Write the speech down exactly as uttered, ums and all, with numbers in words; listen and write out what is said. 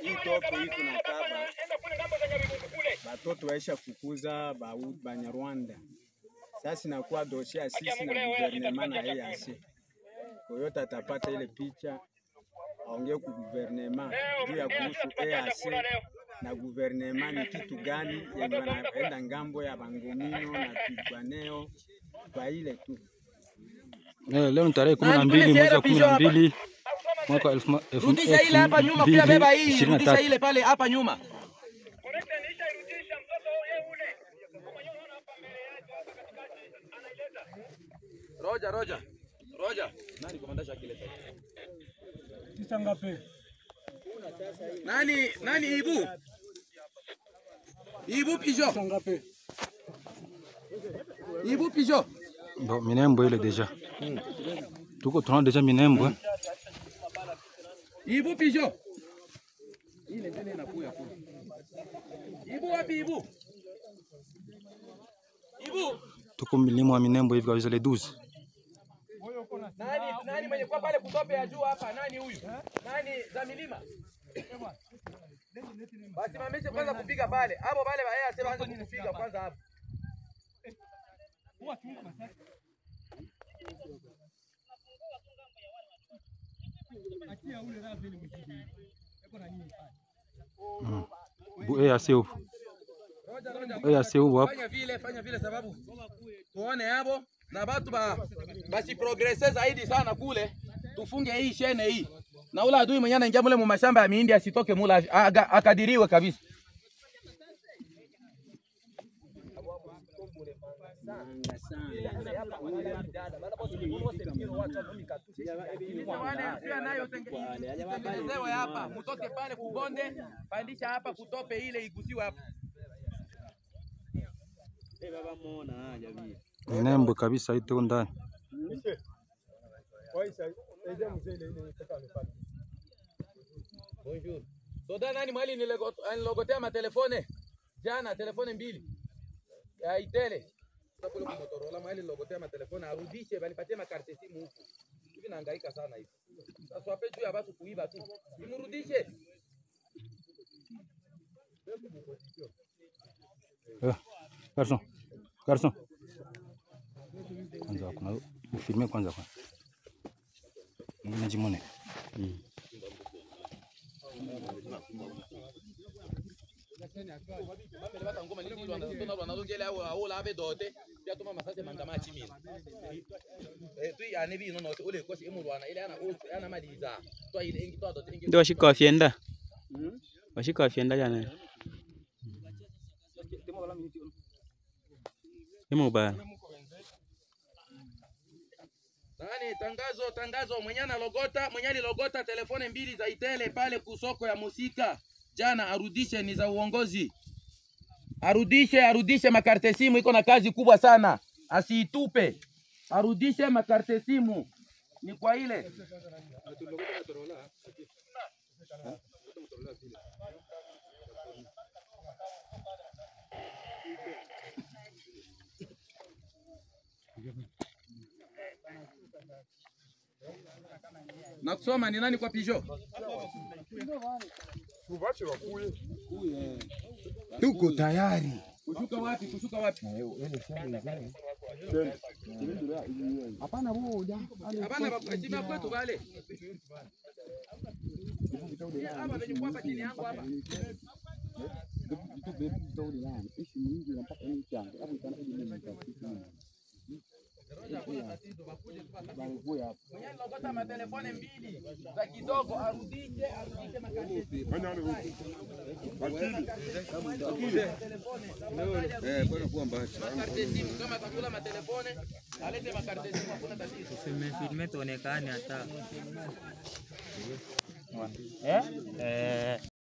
Hii tope hii tunakaba. Batoto waisha fukuza ba Banyarwanda. Sasa inakuwa dossier ya sisi na gouvernement na E A C. Kwa hiyo tatapata ile picha, aongee ku gouvernement juu ya kuhusu E A C na gouvernement ni kitu gani yenye wanaenda ngambo ya Bangomino na Twirwaneho kwa ile tu. Eh, leo ni tarehe kumi na mbili mwezi wa kumi na mbili mwaka elfu ma-, elfu, rudisha ile hapa nyuma, pia beba hii, rudisha ile pale hapa nyuma. Roger, Roger. Roger. Nani komanda Shakile sasa? Sisa ngapi? Nani, nani Ibu? Ibu Pijo. Sisa ngapi? Ibu Pijo. Bon, Minembwe ile déjà. Tuko tunaona déjà Minembwe. Ibu Pijo. Ile tena inakuya kule. Ibu wapi Ibu? Ibu. Tuko mlima wa Minembwe hivi kabisa, le douze. Nani, nani mwenye kwa pale kutope ya juu hapa? Nani huyu? Nani za milima? Wasimamishe kwanza kupiga pale. Hapo pale baadaye asema anze kupiga kwanza hapo. Mm. Bu E A C huko. E A C huko hapo. Fanya vile, fanya vile sababu tuone hapo na watu ba, basi progresser zaidi sana kule. Tufunge hii shene hii. Na ule adui mwenye anaingia mule mu mashamba ya mihindi asitoke mula, aga-, akadiriwe kabisa. Wale pia nayo tenge-, itengenezewe hapa, mutoke pale kubonde, pandisha hapa kutope ile igusiwe hapa. Eh, baba muona, ah, jamii. Minembwe kabisa ito ndani. Bonjour. Soda nani mwali nilego-, anilogotea matelefone? Jana telefone mbili. Ya Itel. Sasa kule ku Motorola mwali nilogotea matelefone, arudishe, banipatie makarte simu huku. Hivi nahangaika sana hivi. Sasa wape juu ya watu kuiba tu. Imrudishe. Eh, garçon. Garçon. Kwanza kuna ufilme kwanza kwa. Najimone. Mm. Ndio washika wa fienda. Washika wa fienda jana. Imo bana. Nani, tangazo, tangazo, mwenye analogota, mwenye alilogota telefone mbili za Itel pale kusoko ya Musika. Jana arudishe, ni za uongozi. Arudishe, arudishe makarte simu, iko na kazi kubwa sana. Asiitupe. Arudishe makarte simu. Ni kwa ile. Na kusoma ni nani kwa Pijo? Tuko tayari. Kushuka wapi? Kushuka wapi? Hapana, wewe uja. Hapana, bakachima kwetu wale. Hapa ndio kwa chini yangu hapa. Mwenye alilogota matelefone mbili za kidogo arudishe, arudishe makarte. Fanya wale huko. Wakili. Telefone. Eh, bwana kuwa mbali. Makarte simu, kama atakula matelefone, alete makarte simu, hakuna tatizo. Useme filme tuonekane hata. Eh? Eh.